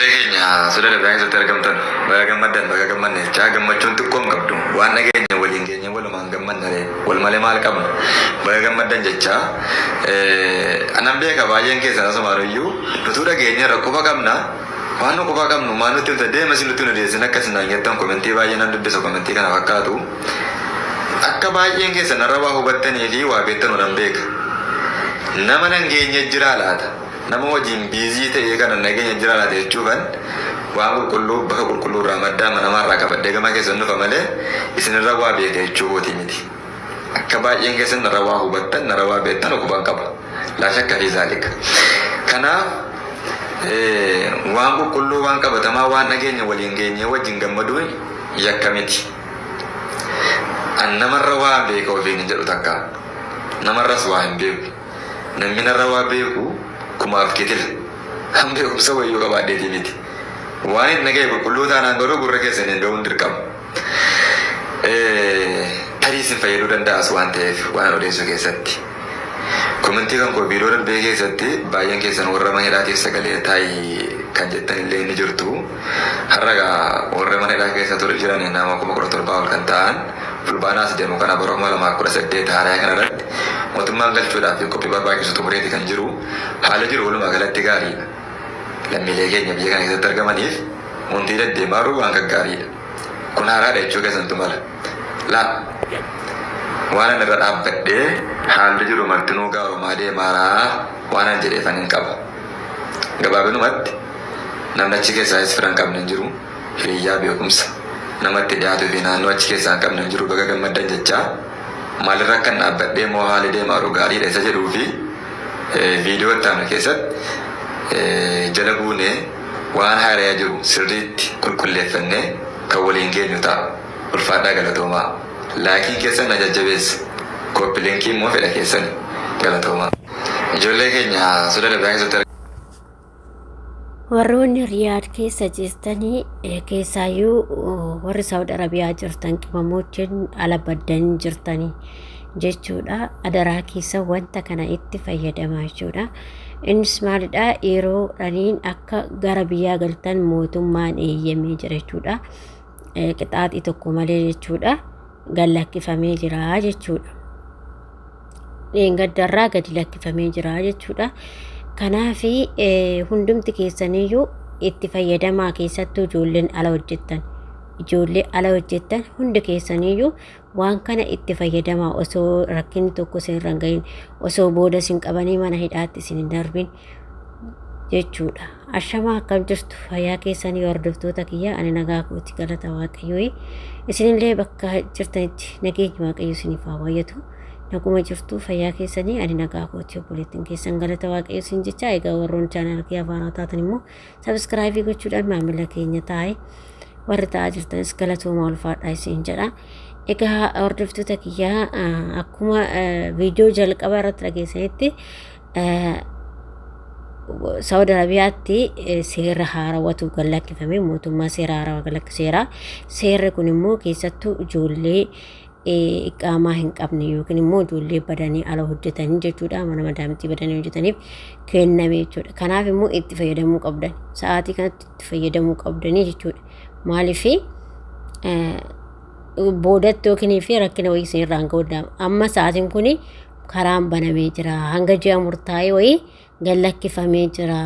Keenya Suda Arabiyaa keessatti argamtan baga gammaddan, baga gammanne jechaa, gammachuun xiqqoo hin qabdu. Waan dhageenya waliin geenye walumaan gammanna ree, wal malee maal qabna? Baga gammaddan jechaa, anan beeka, baay'een keessan asumaan iyyuu nutuu dhageenya irra quba qabna. Waan nu quba qabnu maal nutti himta, deema isin nutti hin odeessin akkas naan jettan. Komentii baay'ee nan dubbisa. Komentii kana fakkaatu akka baay'een keessan narra waa hubattanii fi waa beektanu nan beeka. Nama nan geenye jiraa laata? Nama wajjin busy ta'ee kana nageenya jira laata jechuufan waan qulqulluu bakka qulqulluu irraa maddaa amanamaa irraa qabadhee gama keessan dhufa malee isinirra waa beeka jechuu kootii miti. Akka baay'een keessan narra waa hubattan, narra waa beektan quban qaba. Laa shakka fi zaalika. Kanaaf waan qulqulluu, waan qabatamaa, waan dhageenya waliin geenyee wajjin gammaduun yakka miti. An namarra waa beeka ofiin hin jedhu takka. Namarras waa hin beeku. Namni narra waa beeku kumaaf kitila. Han beekumsa wayyuu qabaadheetii miti. Waan hin dhagaye qulqulluu taanaan garuu gurra keessan hin ga'uun dirqama. Tarii isin fayyaduu danda'as waan ta'eef waan odeessuu keessatti. Komentii kan koo viidiyoo darbee keessatti baay'een keessan warra mana hidhaatiif sagalee taayi kan jettan illee ni jirtu. Har'a egaa warra mana hidhaa keessa ture jiran nama 17,000 ol kan ta'an Fulbaanaas deemu kana bara 2018 haaraa kana irratti mootummaan galchuudhaaf qophii barbaachisu xumureeti kan jiru. Haala jiru walumaa galatti gaariidha. Lammiilee keenya biyya kana keessatti argamaniif wanti deddeemaa jiru waan gaggaariidha. Kun haaraadha jechuu keessantu mala. Laa, waan ani irra dhaabbadhee haalli jiru martinuu gaarumaa deemaaraa waan ani jedheefan hin qaba. Gabaabinumatti namni achi keessaayis fira hin qabne hin jiru. Hiriyyaa beekumsa namatti dhiyaatuu fi naannoo achi keessaa hin qabne hin jiru. Baga gammaddan jechaa, maalirra akkan dhaabbadhee moo haali deemaa jiru gaariidha isa jedhuu fi viidiyoo itti aanu keessatti jala buunee waan haaraya jiru sirriitti qulqulleeffannee kan waliin geenyu ta'a. Ulfaadhaa, galatoomaa. Likeiin keessan na jajjabeessa. Copy linkii immoo fedha keessani. Galatoomaa. Ijoollee keenya Suda Arabiyaa keessatti Warroonni Riyaad keessa jirtanii, keessaayyuu warri Saawud Arabiyaa jirtan, qimamoochin ala baddanii jirtanii jechuudha. Adaraa keessa wanta kana itti fayyadamaa jechuudha. Innis maalidha? Yeroo dhaniin akka gara biyyaa galtan mootummaan eeyyamee jira jechuudha. Qixaaxii tokko malee jechuudha. Gad lakkifamee jira jechuudha. Dheengaddarraa gadi lakkifamee jira jechuudha. Kanaaf hundumti keessaniyyuu itti fayyadamaa, keessattuu ijoolleen ala hojjettan. Ijoollee ala hojjettan hundi keessaniyyuu waan kana itti fayyadamaa, osoo rakkinni tokko isin irra hin gahin, osoo booda isin qabanii mana hidhaatti isin hin darbin jechuudha. Ashamaa, akkam jirtu? Fayyaa keessanii hordoftoota kiyya? Ani nagaa kooti, galata Waaqayyoo. Isinillee bakka jirtanitti nageenyi Waaqayyo isiniif haa baay'atu. Naguma jirtu? Fayyaa keessanii? Ani nagaa kooti, obboleettiin keessan, galata Waaqayyo isin jecha. Egaa warroon channel kiyya haaraa taatan immoo subscribe gochuudhaan maamila keenya taa'e, warri ta'aa jirtanis galatooma, ulfaadhaa isin jedha. Egaa hordoftoota kiyyaa, akkuma viidiyoo jalqabaa irratti dhageessanitti Saawud Arabiyaatti seera haarawatu gad lakkifame. Mootummaa seera haarawaa gad lakkiseera. Seerri kun immoo keessattuu ijoollee iqaamaa hin qabne yookiin immoo ijoollee badanii ala hojjetanii jechuudha. Mana madaamtii badanii hojjetaniif kenname jechuudha. Kanaaf immoo itti fayyadamuu qabdan. Sa'aatii kanatti itti fayyadamuu qabdanii jechuudha. Maaliif? Boodatti yookiin fi rakkina wayii isin irraan ga'uu danda'a. Amma sa'aatiin kun karaan banamee jira. Hanga ji'a murtaa'e wayii gad lakkifamee jira.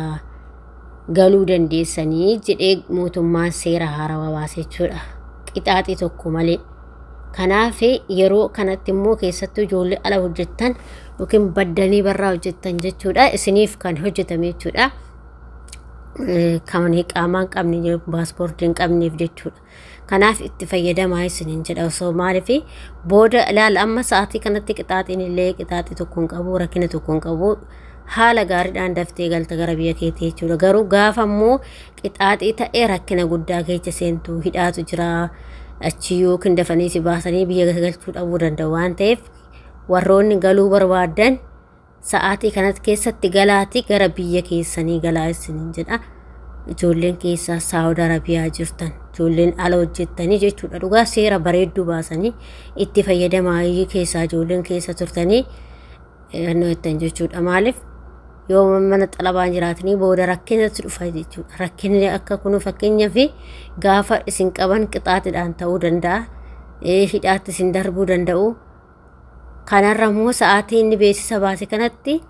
Galuu dandeessanii jedhee mootummaan seera haarawaa baase jechuudha. Qixaaxii tokko malee. Kanaaf yeroo kanatti immoo keessattuu ijoollee ala hojjettan yookiin baddanii barraa hojjettan jechuudha. Isiniif kan hojjetame jechuudha. Kan iqaamaa hin qabne, paaspoortii hin qabneef jechuudha. Kanaaf itti fayyadamaa isiniin jedha. Osoo maaliif booda ilaala, amma sa'aatii kanatti qixaaxiin illee qixaaxii tokko hin qabu, rakkina tokko hin qabu. Haala gaariidhaan daftee galta gara biyya keetii jechuudha. Garuu gaafa immoo qixaaxii ta'ee rakkina guddaa keessa seentu, hidhaatu jira. Achi yookiin dafanii si baasanii biyya galchuu dhabuu danda'u waan ta'eef, warroonni galuu barbaadan sa'aatii kanatti keessatti galaatii gara biyya keessanii galaa isiniin jedha. Ijoolleen keessaa Saawud Arabiyaa jirtan, ijoolleen ala hojjettanii jechuudha. Dhugaa seera bareedduu baasanii itti fayyadamaa, keessaa ijoolleen keessa turtanii hannoo jettan jechuudha. Maaliif? Yoo mana xalabaan jiraatanii booda rakkinatu dhufa jechuudha. Rakkinni akka kun fakkeenyaaf gaafa isin qaban qixaaxidhaan ta'uu danda'a. Hidhaatti isin darbuu danda'u. Kanarra immoo sa'aatii inni beeksisa baase kanatti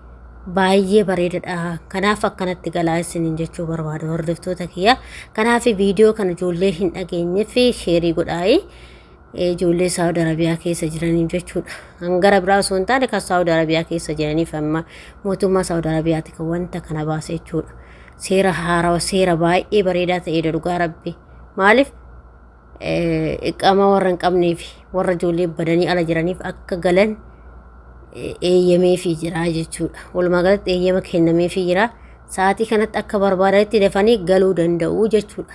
baay'ee bareedadha. Kanaaf akkanatti galaa isiniin jechuu barbaada hordoftoota kiyya. Kanaaf viidiyoo kana ijoollee hin dhageenyeef sheerii godhaayi. Ijoollee Saawud Arabiyaa keessa jiraniif jechuudha. Kan gara biraa osoo hin taane kan Saawud Arabiyaa keessa jiraniif amma mootummaa Saawud Arabiyaati kan wanta kana baase jechuudha. Seera haarawa seera baay'ee bareedaa ta'edha dhugaa rabbi. Maaliif iqaamaa warra hin qabneef warra ijoollee badanii ala jiraniif akka galan eeyyameefii jira jechuudha. Walumaa galatti eeyyama kennameefii jira. Sa'aatii kanatti akka barbaadanitti dafanii galuu danda'u jechuudha.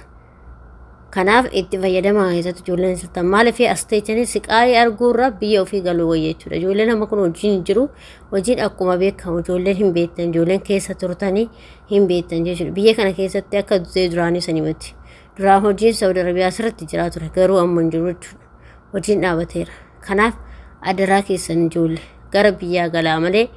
Kanaaf itti fayyadamaa keessatti ijoolleen sirtan maaliif as teechanii siqaayii arguurra biyya ofii galuu wayya jechuudha. Ijoolleen amma kun hojiin hin jiru. Hojiin akkuma beekamu ijoolleen hin beektan ijoolleen keessa turtanii hin beektan jechuudha. Biyya kana keessatti akka duraanii sanii miti. Duraan hojiin Saudi Arabiyaa sirriitti jiraa ture garuu amma hin jiru jechuudha. Hojiin dhaabateera. Kanaaf adaraa keessan ijoollee gara biyyaa galaa malee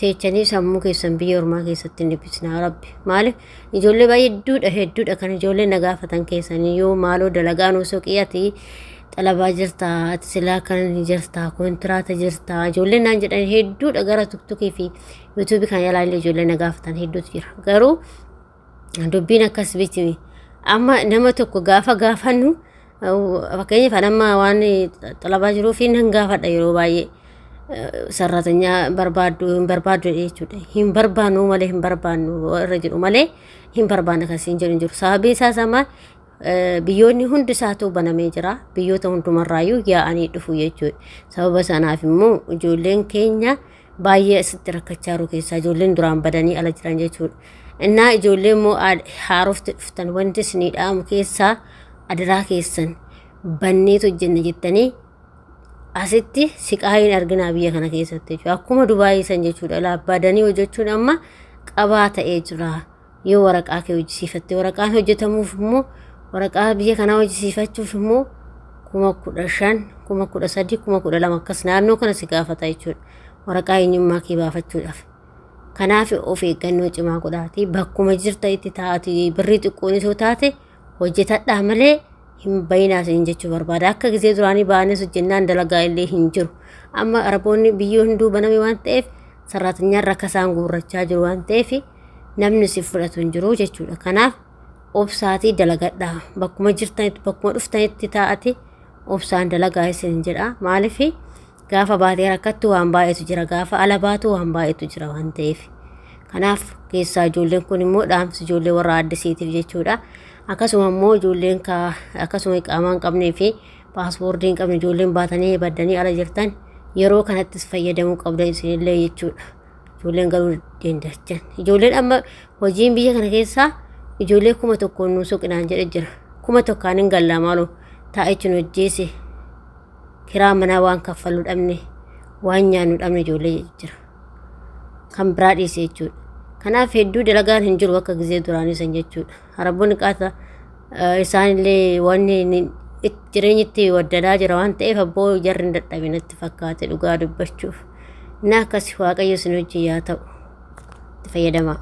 teechanii sammuu keessan biyya ormaa keessatti hin dhiphisinaa rabbi. Maaliif ijoollee baay'ee hedduudha hedduudha kan ijoollee na gaafatan keessanii yoo maaloo dalagaa nuu soqii ati xalabaa jirtaa ati silaa kan jirtaa kontiraata jirtaa ijoollee naan jedhan hedduudha gara tuktukii fi yuutuubii kan jalaa illee ijoollee na gaafatan hedduutu jira. Garuu dubbiin akkas miti. Amma nama tokko gaafa gaafannu fakkeenyaaf an amma waan xalabaa jiruuf nan gaafadha yeroo baay'ee sarratanyaa barbaaddu hin barbaaddu jechuudha. Hin barbaannu malee hin barbaannu irra jedhu malee hin barbaanna kan siin jedhu hin jiru. Sababiin isaas amma biyyoonni hundi isaatu banamee jira. Biyyoota hundumarraayyuu yaa'anii dhufu jechuudha. Sababa sanaaf immoo ijoolleen keenya baay'ee asitti rakkachaa jiru keessaa ijoolleen duraan badanii ala jiran jechuudha. Innaa ijoollee immoo haarofti dhuftan wanti isinii dhaamu keessaa adaraa keessan banneetu hojjenna jettanii asitti siqaayiin arginaa biyya kana keessatti jechuudha. Akkuma Dubaayii san jechuudha. Laa badanii hojjechuun amma qabaa ta'ee jira. Yoo waraqaa kee hojjisiifatte waraqaan hojjetamuuf immoo waraqaa biyya kanaa hojjisiifachuuf immoo 15,000, 13,000, 12,000 akkas naannoo kana si gaafata jechuudha. Waraqaa eenyummaa kee baafachuudhaaf. Kanaaf of eeggannoo cimaa godhaati. Bakkuma jirtanitti taa'aati birrii xiqqoonis yoo taate hojjetadhaa malee hin bayinaa isin jechuu barbaada. Akka gisee duraanii ba'anis hojjennaan dalagaa illee hin jiru. Amma Araboonni biyyoo hunduu baname waan ta'eef sarraatanyaan rakkasaan guurrachaa jiru waan ta'eef namni si fudhatu hin jiru jechuudha. Kanaaf obsaatii dalagadhaa. Bakkuma jirtanitti bakkuma dhuftanitti taa'ati obsaan dalagaa isin jedha. Maaliif gaafa baatee rakkattu waan baay'eetu jira. Gaafa ala baatu waan baay'eetu jira waan ta'eef. Kanaaf keessaa ijoolleen kun immoo dhaamsi ijoollee warra addisiitiif jechuudha. Akkasuma immoo ijoolleen akkasuma iqaamaa hin qabnee fi paaspoortii hin qabne ijoolleen baatanii baddanii ala jirtan yeroo kanattis fayyadamuu qabdan isinillee jechuudha. Ijoolleen galuu dandachan. Ijoolleen amma hojiin biyya kana keessaa ijoollee 1000 nuu soqinaan jedhe jira. 1000n hin gallaa maaloo taa'ichi nu hojjeese kiraa manaa waan kaffallu dhabne waan nyaannu dhabne ijoollee jira. Kan biraa dhiise jechuudha. Kanaaf hedduu dalagaan hin jiru akka gizee duraanii san jechuudha. Araboonni qaata isaanillee wanni jireenyi itti waddadaa jira waan ta'eef abboo jarri hin dadhabin natti fakkaate dhugaa dubbachuuf. Inni akkas Waaqayyo isin hojii yaa ta'u. Itti fayyadamaa.